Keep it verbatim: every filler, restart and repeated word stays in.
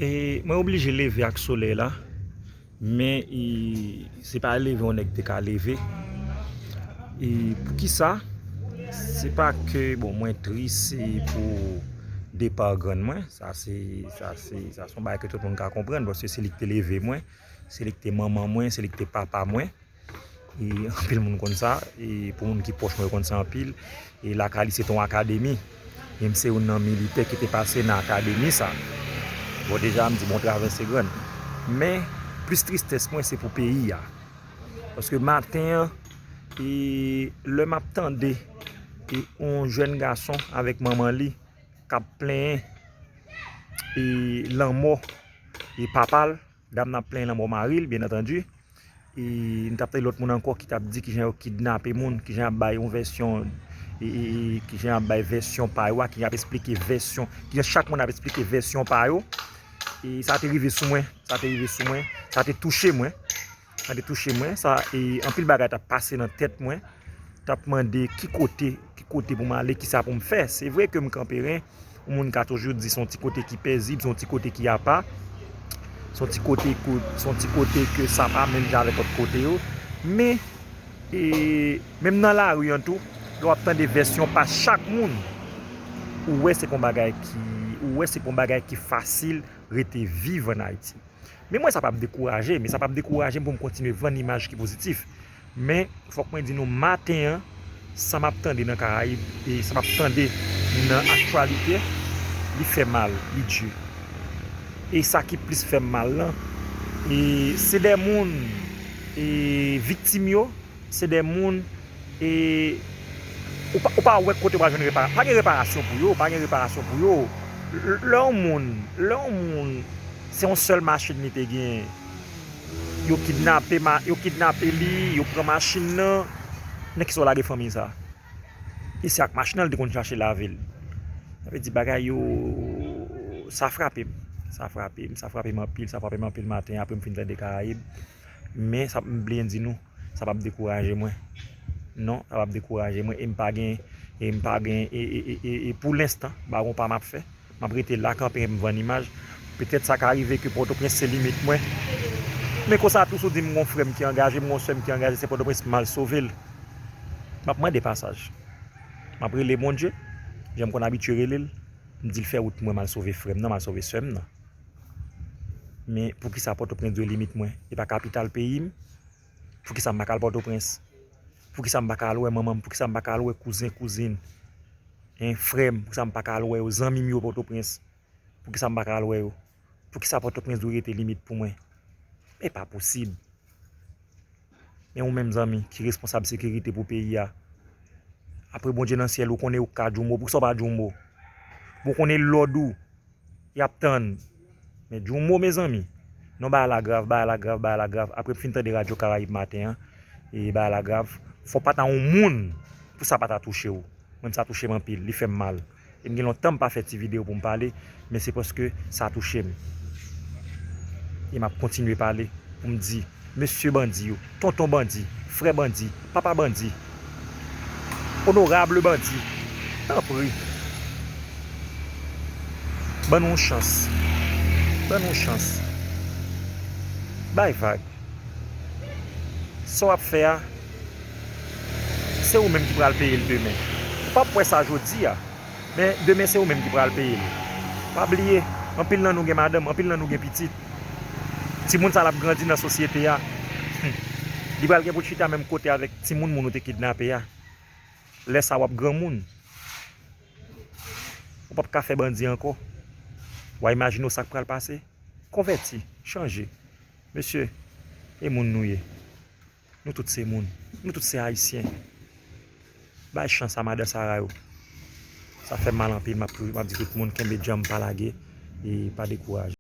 E mwen oblije leve ak solèy la, men e, se pa leve yon nèg te ka leve. E poukisa? Se pa ke, bon, mwen tris e pou depa grann mwen. Sa se, sa se, sa se yon bagay ke tout moun ka konprann, paske se li ki te leve mwen, se li ki te manman mwen, se li ki te papa mwen. E anpil moun konn sa, e pou moun ki pwòch mwen, yo konn sa anpil. E lakay li se te yon akademi. E m se youn nan militè ki te pase nan akademi sa. Bon, deja, m di, bon, travèse grann. Men, plis tristès mwen, se pou peyi a. Paske maten an, e lè m ap tande, e yon jèn gason avèk manman li k ap plenyen, e lanmò, e papa l, dam nan ap plenyen lanmò mari l, byen antandi. E n t ap tande lòt moun ankò ki t ap di kijan yo kidnape moun, kijan y ap bay yon vèsyon, e, e, e, kijan y ap bay vèsyon pa yo a, kijan y ap esplike vèsyon, kijan chak moun ap esplike vèsyon pa yo. E sa te rive sou mwen, sa te rive sou mwen, sa te touche mwen, sa te touche mwen, sa, e anpil bagay t ap pase nan tèt mwen, t ap mande ki kote, ki kote pou m ale, kisa pou m fè. Se vre ke m kanperen, yon moun ka toujou di se yon ti kote ki pezib, se yon ti kote ki apa, se yon ti kote kou-, se yon ti kote ke sa pa menm jan avèk lòt kote yo. Men, e, menm nan lari an tou, lè w ap tande vèsyon pa chak moun, ou wè se pa yon bagay ki, ou wè se pa yon bagay ki fasil rete viv ann Ayiti. Men mwen, sa p ap dekouraje, men sa p ap dekouraje m pou m kontinye vann imaj ki pozitif. Men, fòk mwen di nou, maten an, sa m ap tande nan Karayib, e sa m ap tande nan aktyalite, li fè mal, li di. E sa ki plis fè m mal lan, e se de moun, e viktim yo, se de moun, e ou pa, ou pa wè kote w pral jwenn repara-, pa gen reparasyon pou yo, pa gen reparasyon pou yo. L-, lè yon moun, lè yon moun, se yon sèl machin li te gen, yo kidnape ma-, yo kidnape li, yo pran machin nan, nan kisa w lage fanmi sa? E se ak machin nan li te konn chache lavi l. Sa vle di bagay yo, sa frape m. Sa frape m, sa frape m anpil, sa frape m anpil maten apre m fin tande Karayib. Men sa m byen di nou, sa p ap dekouraje mwen. Non, sa p ap dekouraje mwen. E m pa gen, e m pa gen, e, e, e, e, e pou lenstan, m pa gon pa m ap fè. M ap rete la kanpe, m vann imaj. Petèt sa ka rive ke Pòtoprens se limit mwen. Men konsa tou, si w di m gon frè m ki angaje, m gon sè m ki angaje, se Pòtoprens m al sove l. M ap mande pasaj. M ap rele Bondye, jan m konn abitye rele l, m di l fè wout pou mwen, m al sove frè m nan, m al sove sè m nan. Men poukisa Pòtoprens dwe limit mwen? E pa kapital peyi m? Poukisa m pa ka al Pòtoprens? Poukisa m pa ka al wè manman m? Poukisa m pa ka al wè kouzen, kouzin? Hein, frè m, poukisa m pa ka al wè yo? Zanmi m yo Pòtoprens, poukisa m pa ka al wè yo? Poukisa Pòtoprens dwe rete limit pou mwen? E pa posib. Men ou menm zanmi ki responsab sekirite pou peyi a, apre Bondye nan syèl, ou konnen ou ka di yon mo, poukisa w pa di yon mo? Bon, ou konnen lòd ou, y ap tann. Men di yon mo, mezanmi. Non, bagay la grav, bagay la grav, bagay la grav. Apre m fin tande Radyo Karayib maten an, e bagay la grav. Fò pa ta yon moun pou sa pa ta touche w. Mwen, sa touche m anpil, li fè m mal. E m gen lontan m pa fè ti videyo pou m pale, men se paske sa touche m. E m ap kontinye pale pou m di, mesye bandi yo, tonton bandi, frè bandi, papa bandi, onorab bandi, tanpri, ban nou yon chans. Ban nou yon chans. Bay vag. Sa w ap fè a, se ou menm ki pral peye l demen. Ou p ap wè sa jodi a, men demen se ou menm ki pral peye l. Pa bliye, anpil nan nou gen madanm, anpil nan nou gen pitit. Timoun sa l ap grandi nan sosyete a. Li pral gen pou l chita menm kote avèk timoun moun ou te kidnape a. Lè sa w ap granmoun. Ou p ap ka fè bandi ankò. W a imajine w sa k pral pase? Konvèti, chanje. Mesye, e moun nou ye. Nou tout se moun. Nou tout se Ayisyen. Bay chans a madan Sara yo. Sa fè m mal anpil, m ap, m ap di tout moun kenbe djanm, pa lage, e pa dekouraje.